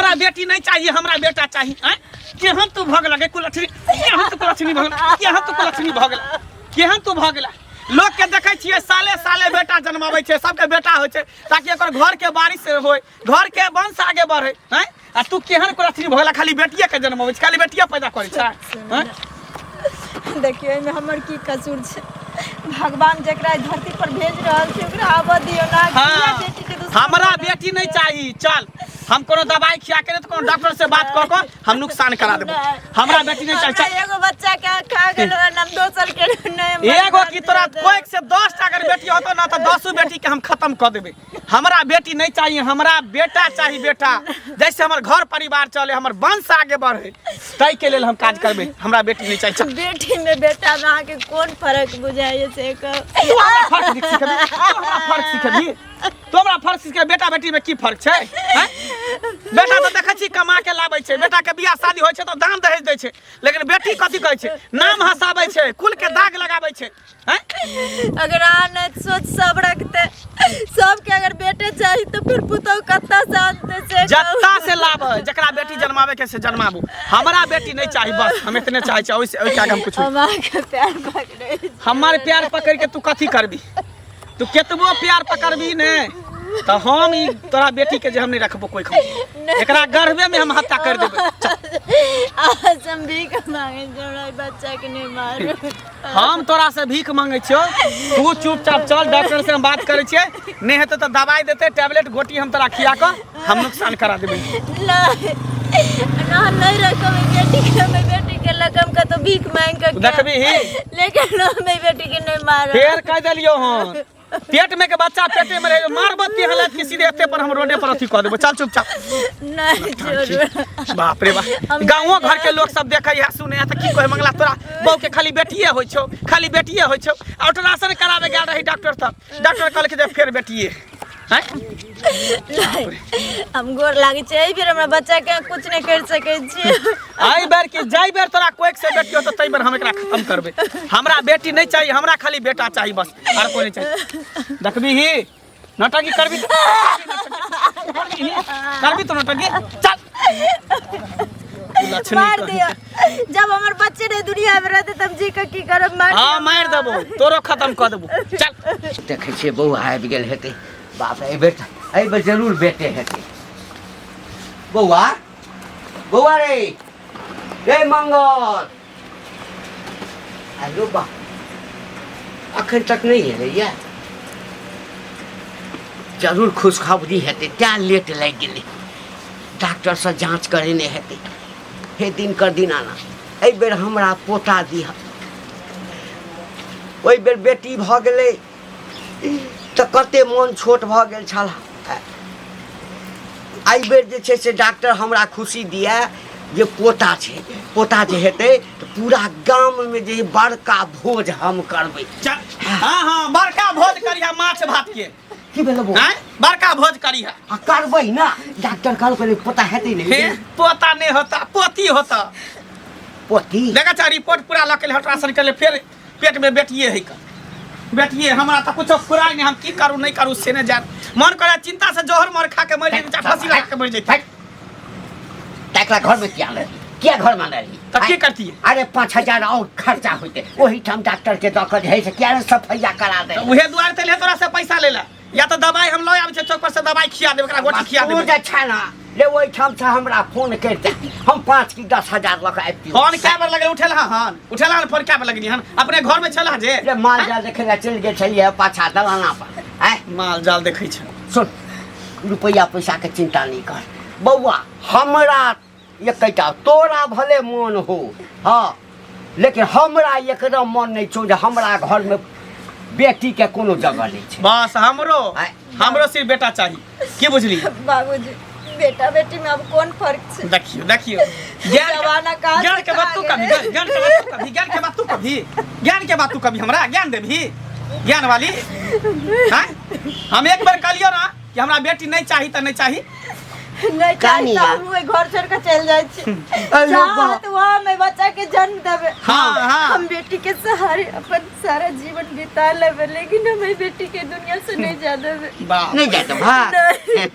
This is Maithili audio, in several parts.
हमरा बेटी नहीं चाहिए, हमरा बेटा चाहिए। आँय? केहन तू भऽ गेला गे कुलक्षणी, केहन तू कुलक्षणी भऽ गेला, केहन तू कुलक्षणी भऽ गेला, केहन तू भऽ गेला। लोक के देखै छियै साले साले बेटा जन्माबै छै, सबके बेटा होइ छै ताकि एकर घर के बारिश होय, घर के वंश आगे बढ़े। आँय? आ तू केहन कुलक्षणी भऽ गेला, खाली बेटिए के जन्माबै छै, खाली बेटिए पैदा करै छै। आँय? देखियौ एहिमे हमर की कसूर छै? भगवान जकरा एहि धरती पर भेज रहल छै ओकरा आबऽ दियौ ना। हाँ, बेटी के दुश्मन हमरा बनल बेटी नहीं छै। चाहिए। चल हम कोनो दवाई खिया के नहीं तो कोनो डॉक्टर से बात कऽ कऽ हम नुकसान करा देबो। नहीं। हमरा बेटी नहीं चाहिए। हमरा चल। एगो बच्चा के खा गेलो हन, हम दोसर के नहीं। एगो की तोरा कोई से 10 टा अगर बेटी होतो ना तो 10 बेटी के हम खत्म कऽ देबै। हमरा बेटी नहीं चाहिए, हमरा बेटा चाहिए। बेटा जैसे हमर घर परिवार चले, हमर वंश आगे बढ़े, ताहि के लेल हम काज करबै। हमरा बेटी नहीं चाहिए। चल। बेटी में बेटा में अहाँके कोन फर्क बुझाइए से कहू? तू हमरा फर्क सिखेबी? तू हमरा फर्क सिखेबी? तू हमरा फर्क सिखेबी? बेटा बेटी में की फर्क छै? हैं? बेटा तऽ देखै छी कमा के लाबै छै, बेटा के बियाह शादी होइ छै तऽ दान दहेज दै छै, लेकिन बेटी कथी कहै छै? नाम हंसाबै छै, कुल के दाग लगाबै छै। हैं? अगर अहाँ नहीं सोच सब रखते, सबके अगर बेटे चाही तो फिर पुतहु कत्ता से आनते से कहू? जत्ता से लाबै, जकरा बेटी जन्माबै के से जन्माबू, हमरा बेटी नहीं चाही, बस हम इतने चाहै छियै, ओहिसे ओहिके आगे हम कुछ हम अहाँके प्यार पकड़ै छी। हमर प्यार पकड़ के तू कथी करबी? तू केतबो प्यार पकड़बी ने तऽ हम ई तोरा बेटी के जे हम नहीं रखबो कोई खम, एकरा गर्भे में हम हत्या कर देबै। चल। आज हम भीख मांगे छी, हमरा ई बच्चा के नहीं मारू। हम तोरा से भीख मांगे छियो, तू चुपचाप चल, डॉक्टर से हम बात करै छियै, नहीं हेतै तऽ दवाई देतै, टैबलेट गोटी हम तोरा खिया कऽ हम नुकसान करा देबै। नहीं ना, नहीं रखब ई बेटी के। हम ई बेटी के लग हम कतौ भीख मांग के खायब। देखबी ही। लेकिन हम ई बेटी के नहीं मारब। फेर कह देलियो हन, पेट में के बच्चा पेटे में रहे, मारब ती हालत के सीधे एते पर हम रोडे पर अथी कऽ देबो। चल चुपचाप। नहीं, छोड़ू। बाप रे बाप, हम गाँवो घर के लोग सब देखे है सुने है तऽ की कहे मंगला, तोरा बहू के खाली बेटिए होइ छौ, खाली बेटिए होइ छौ। अल्ट्रासाउंड कराबे गेल रही डॉक्टर तक, डॉक्टर कहलकै जे फेर बेटिए। हैं? नहीं, हम गोर लागै छै, एहि बेर हमरा बच्चा के कुछ नहीं कर सकै छी। एहि बेर की जाहि बेर तोरा कोइक से बेटी होतौ ताहि बेर हम एकरा खत्म करबै। हमरा बेटी नहीं चाहिए, हमरा खाली बेटा चाहिए बस, आर कोई नहीं चाहिए। देखबी ही नौटंकी करबी तो, करबी तो नौटंकी। चल लक्ष्मी मार कहीं दिया। जब हमर बच्चे नहीं दुनिया में रहते तब जी के की करब? मार हाँ दिया। मारि देबो, तोरो खत्म कऽ देबो। चल। देखै छियै बौआ आबि गेल हेतै। बाप रे, एहिबेर एहिबेर जरूर बेटे हेतै। बौआ, बौआ रे, रे मंगल, आइयो बा अखन तक नहि एलैया। जरूर खुशखबरी हेतै तैं लेट लागि गेलै। डॉक्टरसँ जाँच करेने हेतै। हे दिन कर दिन आना, एहि बेर हमरा पोता दिह। ओहि बेर बेटी भऽ गेलै तऽ कते मोन छोट भऽ गेल छल। एहि बेर जे छै से डॉक्टर हमरा खुशी दिए जे पोता छै। पोता जे हेतै तऽ पूरा गाममे जे बड़का भोज हम करबै। चल। हाँ हाँ, बड़का भोज करिहा माछ भात के। की भेलै बौआ? आँय? बड़का भोज करिहा। आ करबै ना, डॉक्टर कहलकै पोता हेतै ने। हे पोता नहीं होता, पोती होता। पोती? देखा चा रिपोर्ट पूरा लऽ के अल्ट्रासाउंड के फेर पेट में बेटिए है का बेटिए। हमरा तऽ कुछो फुराय नहीं, हम की करू नहीं करू से नहीं जान। मन करे चिंता से जहर मर खा के मर जाई, फांसी लगा के मर जाई। तकरा घर में किया लेली? किया घर में लेली? तऽ की करतियै? अरे 5000 और खर्चा होते, ओहिठाम डॉक्टर के दऽ कऽ जे है से किया ने सफैया करा दे। तऽ उहे दुआरे तऽ तोरा से पैसा लेला, या तऽ दवाई हम लऽ आबै छियै चौक पर से, दवाई खिया देब एकरा, गोटी खिया तू देबै। जे छै ना ले, ओहिठाम से हमरा फोन करिते हम 5 की 10,000 लऽ कऽ आबितियै। फोन कए बेर लगल उठेला हन? उठेला हन फोन कए बेर लगली हन? अपने घर में छला जे रे माल जाल देखै लए चलि गेल छलियै पाछा दलाना पर। आँय? माल जाल देखै छै। सुन, रुपैआ पैसाके चिंता नहि कर बौआ, हमरा एकटा तोरा भले मन हो, हाँ, लेकिन हमरा एकदम मन नहि छौ जे हमरा घरमे बेटीके कोनो जगह नहि छै। बस हमरो आँय? हमरो सिर्फ बेटा चाही, की बुझली? बाबूजी, बेटा बेटी में अब कोन फर्क छै? देखियो देखियो, ज्ञान के- जमाना कहाँ से ज्ञान के बात तू कहाँ कभी गेलै? ज्ञान के बात तू कभी, ज्ञान के बात तू कभी, ज्ञान के बात तू कभी हमरा ज्ञान देबही? ज्ञान वाली हैं? हम एक बार कहलियो ना कि हमरा बेटी नहीं चाही तऽ नहीं चाही। नहीं चाही कनिया। तऽ हम ओहि घर छोड़ के चलि जाइ छी। अरे चाहत बाप। वहाँ में बच्चा के जन्म देबे। हाँ, हाँ। हम बेटी के सहारे अपन सारा जीवन बिता लेबे, लेकिन हम एहि बेटी के दुनिया से नहीं जा देबे। बाप नहि जा देबै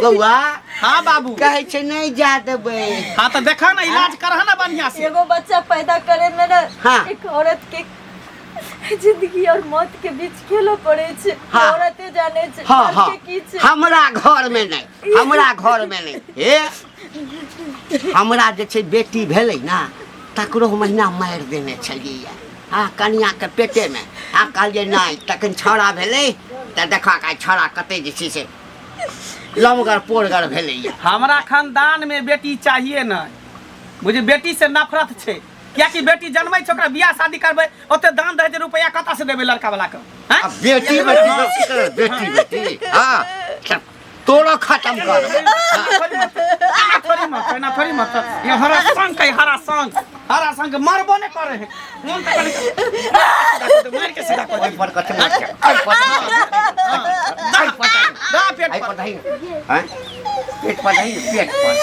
बौआ। हाँ बाबू। कहै छै नहि जा देबै। हाँ तो देखा ना, इलाज करह ना बढ़िया से। एगो बच्चा पैदा करे में ना हाँ। एक औरत के जिंदगी और मौत के बीच खेलो पड़े छै। हाँ। औरते जाने छै। हाँ। मर्द हाँ। के की छै। हमरा घर में नहीं, हमरा घर में नहीं। हे, हमरा जे छै बेटी भेलै ना, तकरो महीना मारि देने छलियै। हाँ, कनिया के पेटे में। हाँ, कहलियै नहि। तखन छौड़ा भेलै तऽ देखा आइ छौड़ा कते जे छै से लमगर पोरगर भेलैया। हमरा खानदान में बेटी चाहिए ना, बुझे बेटी से नफरत छै, कियाकि बेटी जन्मै छै ओकरा बियाह शादी करबै, ओते दान दहेज रुपया कतऽ से देबै लड़का वाला के? हैं? आ बेटी बेटी बेटी बेटी, हाँ, तोरो खत्म कर। एना थोड़ी मत, एना थोड़ी मत। ये हरा संग है, हरा संग, हरा संग मरबो नहीं करे है। मन तो कनी मार के सीधा कर ओहि पर कथी मार के, एहि पर दा दा पेट एहि पर पर दही हैं, पेट पर दही, पेट पर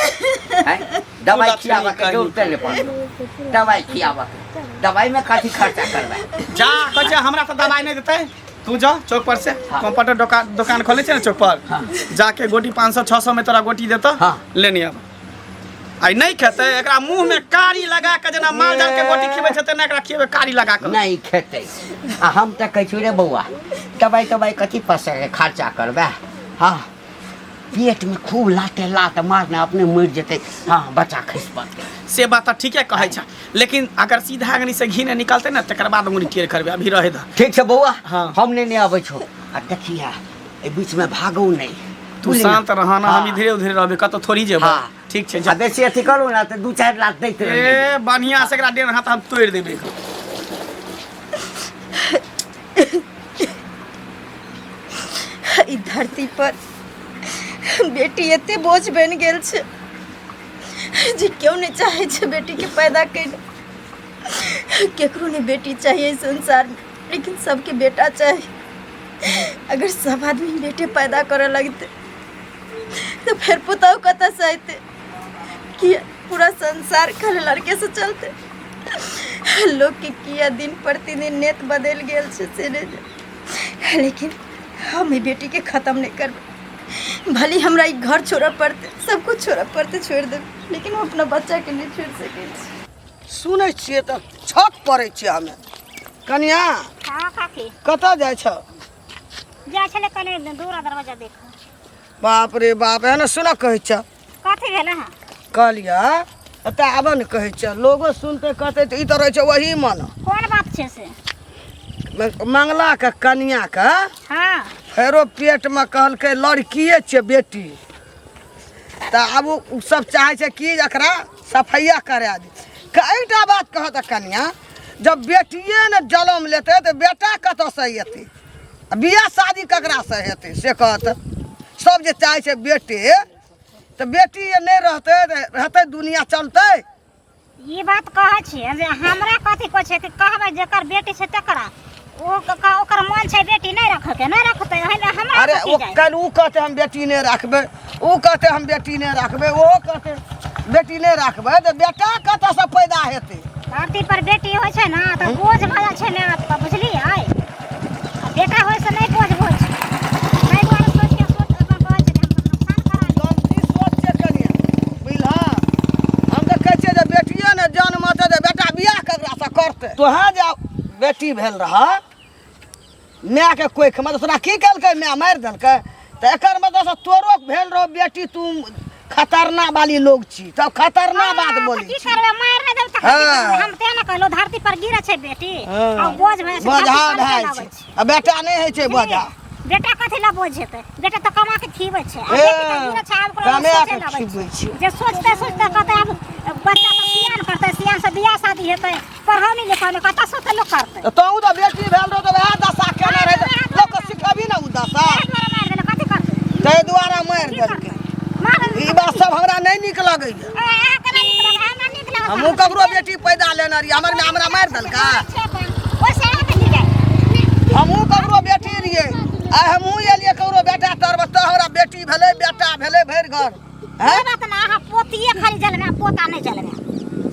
हैं। दवाई खियाबऽ के जरूरत नहि पड़तौ, दवाई खियाबऽ के, दवाई में कथी खर्चा करबै? जा कहै छै हमरा तऽ दवाई नहीं देतै। तू जा चौक पर से हाँ। कंपाउंडर दुकान दुकान खोले छै ने चौक पर। हाँ। जाके गोटी 500 600 में तोरा गोटी देतौ। हाँ। लेने आब। आइ नहीं खेतै, एकरा मुंह में कारी लगा के जेना माल जाल के गोटी खिबै छै तेना एकरा खिएबै कारी लगा के। नहि खेतै। आ हम तऽ कहै छी रे बौआ, दवाई तवाई कथी पैसा के खर्चा करबै? हाँ, पेट में खूब लाते लात मारने अपने मरि जेतै। हाँ, बच्चा खसि पड़तै। से बात तऽ ठीके कहै छै, लेकिन अगर सीधा अंगनी से घी नहि निकलतै ने तकर बाद अंगुरी टेढ़ करबै। अभी रहे दह। ठीक छै बौआ। हाँ। हम नहि नहि अबै छौ। आ देखिया, एहि बीचमे भागू नहि। तू बुझली ने? शांत रह ना, हम हाँ। इधरे उधरे रहबै, कतौ थोड़ी जेबै। हाँ। ठीक छै। आ जा। बेसी अथी करू ने तऽ 2-4 लाख दैत रहियै। ए बढ़िया से एकरा डेढ़ हाथ हम तोड़ि देबै। ई धरती पर बेटी एते बोझ बनि गेल छै जे केओ नहि चाहै छै बेटीके पैदा कयने। केकरो नहि बेटी चाहिए एहि संसारमे, लेकिन सबके बेटा चाही। अगर सब आदमी बेटे पैदा करऽ लगतै तऽ फेर पुतहु कतऽसँ अयतै? कि पूरा संसार खाली लड़के से चलतै? लोकके किया दिन प्रतिदिन नेत बदलि गेल छै से नहि जानि। लेकिन हम एहि बेटीके खत्म नहि करबै। भले हमरा ई घर छोड़ऽ पड़तै, सब कुछ छोड़ऽ पड़तै, छोड़ि देबै, लेकिन हम अपना बच्चाके नहि छोड़ि सकै छी। सुनै छियै तऽ छक पड़ै छियै हमे। कनिया। हाँ काकी। कतऽ जाइ छौ? जाइ छलै कने दूरा दरवाजा देख। बाप रे बाप, एहन सुनऽ कहै छ। कथी भेल हँ? कहलियै एतऽ आबऽ ने कहै छ, लोगो सुनतै कहतै तऽ ई तऽ रहै छै ओही मन। कोन बात छै से? मंगलाके कनियाके हाँ फेरो पेटमे कहलकै लड़किए छै बेटी, तऽ आब ओ सब चाहै छै कि एकरा सफैया करा दी। एहिटा बात कहऽ तऽ कनिया, जब बेटिए ने जनम लेतै तऽ बेटा कतऽसँ एतै? आ बियाह शादी ककरासँ हेतै से कहत? सब जे चाहै छै बेटे, तऽ बेटी जे नहि रहतै तऽ रहतै दुनिया चलतै? ई बात कहै छियै जे हमरा कथी कहै छै कि कहबै जेकर बेटी छै तकरा ओ ओकर मन छै बेटी नहि रखके, नहि रखतै, एहिमे हमरा अरे कथी ओ जाइ? काल्हि ओ कहतै हम बेटी नहि राखबै, ओ कहतै हम बेटी नहि राखबै, ओहो कहतै बेटी नहि राखबै, तऽ बेटा कतऽसँ पैदा हेतै? धरती पर बेटी होइ छै ने तऽ बोझ भऽ जाइ छै माय बापके, बुझलियै? आ बेटा होइ से नहि बोझ होइ छै। ताहि दुआरे सोचि के सोच अपन कहै छै जे हमसब नुकसान करा ली। गलती सोच छै कनिया, बुझलह? हम तऽ कहै छियै जे बेटिए ने जन्म हेतै तऽ बेटा बियाह ककरासँ करतै? तोहाँ जे बेटी भेल रह मायके कोखिमे तऽ तोरा की केलकै माय? मारि देलकै? तऽ एकर मतलब से तोरो भेल रहो बेटी, तू खतरनाक वाली लोग छी, तब खतरनाक बात हाँ, तऽ बोलै की छी। करबै, मारि नहि देबै तऽ कथी हाँ। करबै? हम तें ने कहलहुँ धरती पर गिरै छै बेटी हाँ। आ बोझ भऽ जाइ छै, बोझा धरती पर भए चलि छै अबै छै। आ बेटा नहि होइ छै बोझा। बेटा कथी लए बोझ हेतै? बेटा तऽ कमा के खिबै छै आ ए, बेटी तऽ गिरै छै, आब ओकरा कमा सोचै के लए अबै खिबै छै। छै। जे सोचते सोचते कहतै आब बच्चा सब सियान करतै, सियान से बियाह शादी हेतै, पढ़ौनी लिखौनी कतऽ से ओते लोक करतै? तऽ तोहूँ तऽ बेटी भेल रहो तऽ वएह दशा केने रहै, तऽ लोकके सिखेबही ने ओ दशा। ताहि दुआरे मारि देलकै, कथी करतै? ताहि दुआरे मारि की देलकै। करतै? मारि ई बात सब हमरा नहि नीक लगैया। ए, अहाँके नहि नीक लगै, हमरा नीक लगै। हमहूँ ककरो बेटी पैदा लेने रहियै, हमर माय हमरा मारि देलकै? ओहिसँ अहाँके नीक अइ। हमहूँ ककरो बेटी रहियै, आइ हमहूँ एलियै ककरो बेटा तरमे, तऽ हमरा बेटी भेलै, बेटा भेलै भरि घर। हैं? बात ना अहाँ पोतिए खाली जलमे पोता नहि जलमे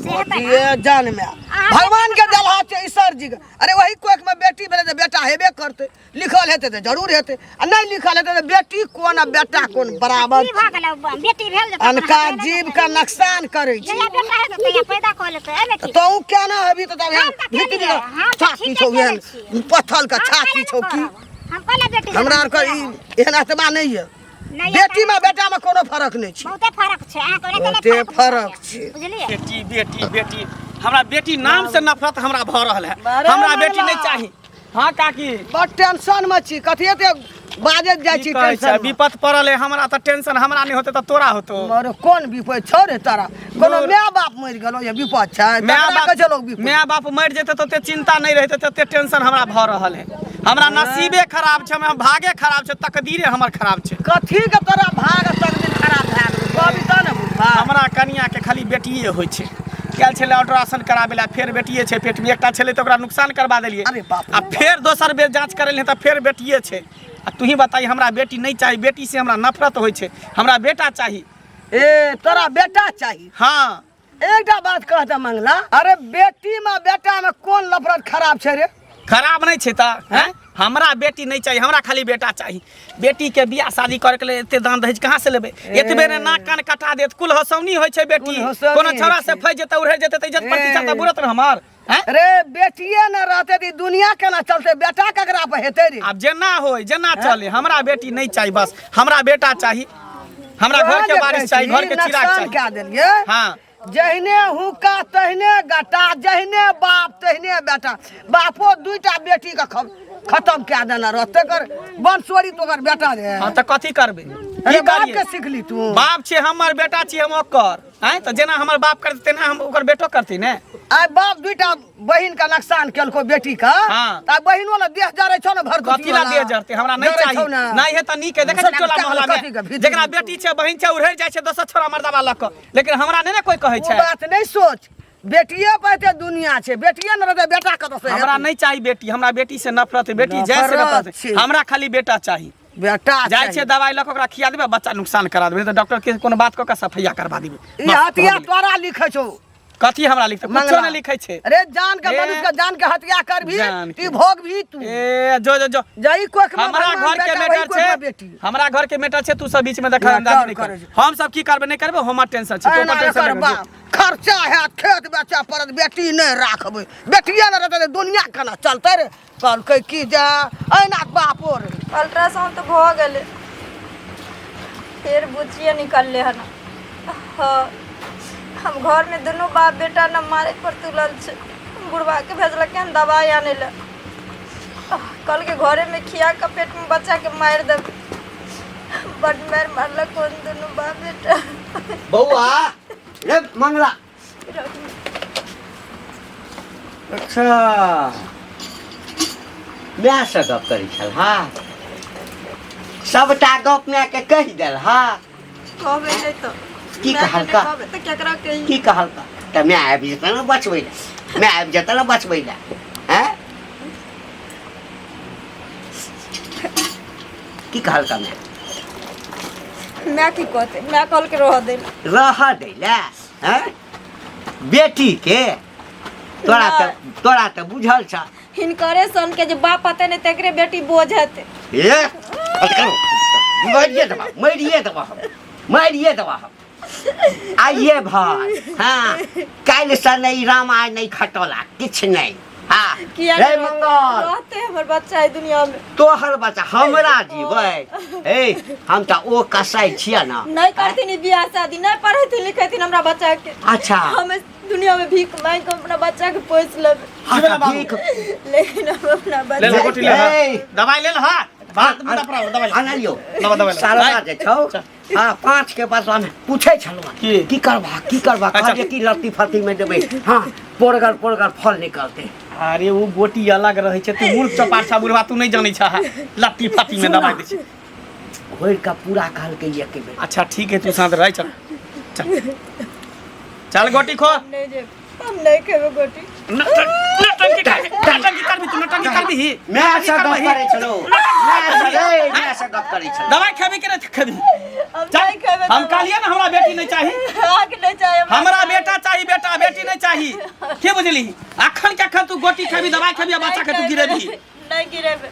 से हेतै ने? ये जनमे भगवान के देलहा छै ईश्वर जी के। अरे वही कोख में बेटी भेलै तऽ बेटा हेबे करतै, लिखल हेतै तऽ जरूर हेतै, आ नहि लिखल हेतै तऽ बेटी कोन आ बेटा कोन बराबर। की भऽ गेलै बेटी भेल जे अनका जीव के नुकसान करै छै। जहिया बेटा हेतै तहिया पैदा कऽ लेतै एहिमे की? तू केना हेबी तऽ तब हम तऽ भीतरी केलियै, हम तऽ छाती ठीके छौ केने एहन छियै। पत्थल के हम छाती कैला छौ नहि की? करब? हम कहले बेटी हमरा आरके ई एहन आत्मा नहि यऽ। नहि बेटी में बेटा में कोनो फर्क नहीं छै। बहुते फर्क छै अहाँ के बहुते फर्क छै। बुझलियै? बेटी बेटी बेटी, हमरा बेटी नाम से नफरत हमरा भऽ रहल है, अरे हमरा बेटी मरला। नहीं चाही। हाँ काकी बड़ टेंशन में छी, कथी एते बाजैत जाइ की छी कहै छै टेंशन में? विपत पड़ल है हमरा तऽ टेंशन हमरा नहीं होते तऽ तोरा होतो। मर कोन विपत छौ रे तोरा? कोनो माय बाप मरि गेलो ये विपत छै? माय तकरा बाप कहै छै लोक विपत। माय बाप मरि जेतै तऽ ओते चिंता नहीं रहतै, तऽ ओते टेंशन हमरा भऽ रहल है। हमरा नसीबे खराब छै, हमरा भागे खराब छै, तकदीरे हमर खराब छै। कथी के तोरा भाग तकदीर खराब भए गेलो कहबी तऽ ने बुझबा। हमरा कनिया के खाली बेटिए होइ छै। गेल छलै अल्ट्रासाउंड कराबै लए, फेर बेटिए छै पेटमे। एकटा छलै तऽ ओकरा नुकसान करबा देलियै। अरे बाप रे आ फेर दोसर बेर जाँच करेलियै तऽ फेर बेटिए छै। आ तू ही बताई, हमरा बेटी नहीं चाही, बेटी से हमरा नफरत होइ छै, हमरा बेटा चाही। ए तोरा बेटा चाही? हाँ। एकटा बात कह दे मंगला, अरे बेटी में बेटा में कोन नफरत खराब छै रे? खराब नहीं छै तऽ हैं? हमरा बेटी नहीं चाहिए, हमरा खाली बेटा चाहिए। बेटी के बियाह शादी करे के लिए एते दान दहेज कहाँ से लेबै? एतबे ने नाक कान कटा देत, कुल हसौनी होइ छै बेटी। कुल हसौनी कोनो छौड़ा होइ से छै। फंसि जेतै, उड़ै जेतै तऽ इज्जत प्रतिष्ठा तऽ ए। बुड़त ने हमर। हैं? अरे बेटिए न रहते तऽ ई दुनिया केना चलते? बेटा ककरा पर हेतै रे? आब जेना होय जेना चले, हमरा बेटी नहीं चाहिए, बस हमरा बेटा चाहिए। हमरा घर के बारिश चाहिए, घर के चिराग नुकसान चाहिए। कए देलियै। हाँ। जहिने हुक्का तहिने गटा, जहिने बाप तहिने बेटा। बापो दुईटा बेटी के खत्म कए देने रह, तकर वंशोरी तोकर बेटा रे। हाँ तऽ कथी करबै? अरे की बाप करियै? के सिखली तू? बाप छै हमर, बेटा छी हम ओकर। आँय तऽ जेना हमर बाप करतै तेना हम ओकर बेटो करतै ने। आइ बाप दुईटा बहिन के नुकसान केलको बेटी के, हाँ। तऽ आइ बहिनो लए देह जरै छौ ने भरदुतियो कथी ला ला। देह जरतै? हमरा नहीं जरै चाही। छौ ने। नहीं है तऽ नीक है। देखै छी टोला कथी मोहल्ला के में भीतर जेकरा बेटी छै बहिन छै उड़ै जाइ छै दोसर छोरा मर्दाबा लऽ कऽ, लेकिन हमरा नहीं ने कोई कहै ओ छै। बात नहीं सोच, बेटिए पर एते दुनिया छै, बेटिए न रहतै बेटा कतऽ से हमरा हेतै? नहीं चाही बेटी, हमरा बेटी से नफरत है, बेटी जाय से नफरत नफरत है। छै। हमरा खाली बेटा चाही। बेटा जाइ छै चाही। दवाई लऽ कऽ ओकरा खिया देबै, बच्चा नुकसान करा देबै, तऽ डॉक्टर के कोनो बात कऽ कऽ सफैया करबा देबै। ई बस, हत्या भऽ गेलै। तोरा लिखै छौ। कथी हमरा लिखतै? कुछो मंगला। नहि लिखै छै। अरे जान के ए। मनुष्य के जान के हत्या कर भी जान के। ई भोग भी तू। ए जो जो जो जई कोख में हमरा भगवान घर के बेटा, वही मैटर कोख में छै, बेटी। हमरा घर के मैटर छै, तू सब बीच में दखल ना, अंदाज कर नहीं कर। करै छै। हम सब की करबै नहीं करबै हमर टेंशन छै, तोहर एना टेंशन एकर नहीं। बाप खर्चा हैत, खेत बेचऽ पड़त, बेटी नहि राखबै, बेटिए नहि रहतै तऽ दुनिया केना चलतै रे? कहलकै की जे एना बापो रे। अल्ट्रासाउंड तऽ भऽ गेलै, फेर बुचिए निकललै हन। हाँ, हम घरमे दुनू बाप बेटा न मारे पर तुलल छै। बुढ़बाके भेजलकै हन दवाइ आनै लए, कहलकै घरेमे खिया कऽ पेटमे बच्चाके मारि देबै। बड्ड मारि मारलक कोन दुनू बाप बेटा। बौआ रे मंगला। अच्छा माय से गप करै छल? हाँ सबटा गप माय के कहि देल? हाँ कहबै नहि तऽ की मायके नहि कहलका? कहबै तऽ केकरा कही? की कहलका? तऽ माय आबि जेतै ने बचबै लए, माय आबि जेतै ने बचबै लए। हैं की कहलका माय? माय की कहतै? माय कहलकै रहऽ दै लए। रहऽ दै लए? हैं बेटी के तोरा तऽ तोरा तऽ बुझल छ हिनकरे सन के जे बाप हेतै ने तकरे बेटी बोझ हेतै। ए अटकरो मरिए देबा, मरिए देबा हम, मरिए देबा हम आइए भाई। हाँ काल्हि से नहीं रामायण नहीं खटोला किछु नहीं। हाँ किया रे नहि रहतै? मंगल रहतै हमर बच्चा एहि दुनिया में। तोहर बच्चा हमरा जीबै? ए हम तऽ ओ कसाई छियै ने। नहीं करथिन ई बियाह शादी, नहीं पढ़ेथिन लिखेथिन हमरा बच्चा के। अच्छा। हम इस दुनिया में भीख मांगि के अपना बच्चा के पोसि लेबै, अच्छा भीख, लेकिन हम अपना ले ले बच्चा गोटी ले हा। ए। दवाई ले हा, बात में दपरा दवाई ले। आनलियौ दवा दवाई ले। सारा जे छौ। हाँ 5 के बदला में पूछे छलहुँ की? की करबा की करबा? अच्छा। कहलियै की लत्ती फत्ती में देबै, हाँ पोरगर पोरगर फल निकलते। अरे वो गोटी अलग रहै छै, तू मूर्ख चपाट छा बुढ़वा, तू नहीं जानै छा। लत्ती फत्ती में दवाई दै छै। घोरि कऽ पूरा कहलकै एक बेर। अच्छा ठीक है, तू शांत रह, चल चल चल गोटी खो। नहीं जेब, हम नहीं खेबै गोटी। नटंकी करबी, नटंकी करबी तू, नटंकी करबी ही। माय से गप करै छलहुँ, माय से, ए, माय से गप करै छलहुँ। दवाई खेबी कि नहीं खेबी? हम चल नहीं खेबै हम दवाइ। कहलियै ने हमरा बेटी नहीं चाही अहाँके नहीं चाही हमरा बेटा चाही बेटा बेटी नहीं चाही के बुझली अखन के अखन तू गोटी खेबी दवाई खेबी आ बच्चा के तू गिरेबी नहीं गिरेबै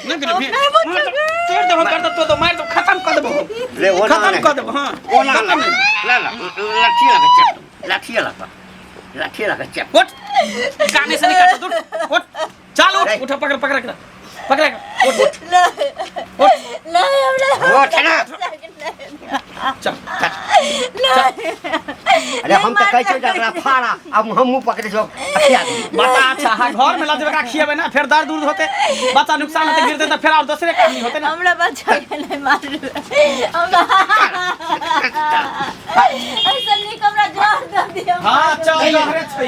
नहीं गिरेबी हम नहीं बचेबै। तोड़ देबो कर दे तो मार दो खत्म कर देबो रे, ओना खत्म नहीं। कर देबो हां ओना खत्म नहीं ला ला लाठी लगा चेप लाठी लगा लाठी लगा चेप उठ गाने से निकाल दूर उठ चल उठ रे। उठ पकड़ पकड़ पकड़ पकड़ उठ उठ नहीं उठ नहीं हमरा उठ ना चल नहीं अरे हम तऽ कहै छियौ जे एकरा फाड़ा आब हमहूँ पकड़ै छियौ अथिया दे। बच्चा अच्छा हाँ घर में लजबे का खिएबे ना फिर दर्द उर्द होते बच्चा नुकसान होते गिरते तो फिर और दूसरे काम नहीं होते ना हमरा बच्चा के नहीं मारू हमरा ऐसा नहीं हमरा जहर दे दिया हाँ चल जहरे छै।